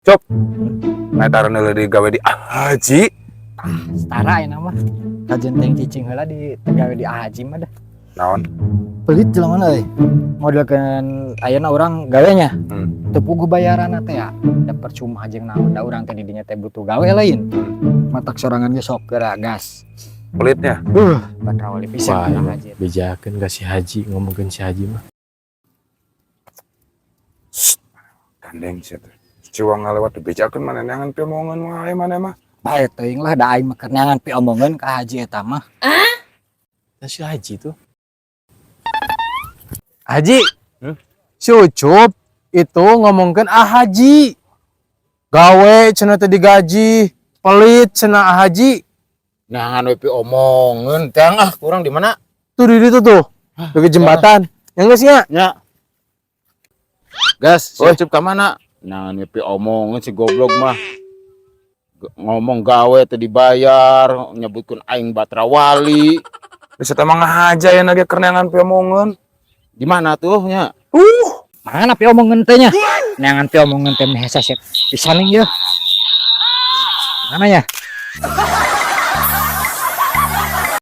Cop. Nah, taruh di gawe di Haji. Setara ayeuna mah. Kajen teh cicing heula di gawe di Haji mah dah. Naon? Pelit jelema euy. Modelkeun ayeuna urang gawenya. Teu puguh bayaranna teh ya. Da percuma jeung naon, da urang teh di dinya teh butuh gawe lain. Matak sorangan ge sok geura gas. Pelitnya. Bakal pisan Wah, ka ini Haji. Bejakeun ka si Haji, ngomongkeun si Haji mah. Gandeng sih teh. Ciwang ngalewat dibejakeun mana neangan piomongan wae mana mah. Bae teuing lah, da aing mah keur neangan piomongeun ka Haji eta mah. Nah, si Haji tuh. Haji, Hmm? si Ucup itu ngomongkeun ah Haji. Gawe cenah teh digaji, pelit cenah ah Haji. Neangan we piomongeun teh, ah kurang di mana? Tuh di ditu tuh, deket jembatan. Yang geus nya? Nya. Gas, si Oi. Ucup ka mana? Neangan we piomongeun si goblok mah. Ngomong gawe teh dibayar, nyebutkeun aing batra wali. Bisa teh mah ngahaja ya ge keur neangan piomongan. Di mana tuh nya? Mana piomongeun teh nya? Neangan piomongeun teh meh hese pisan ye. Mana ya?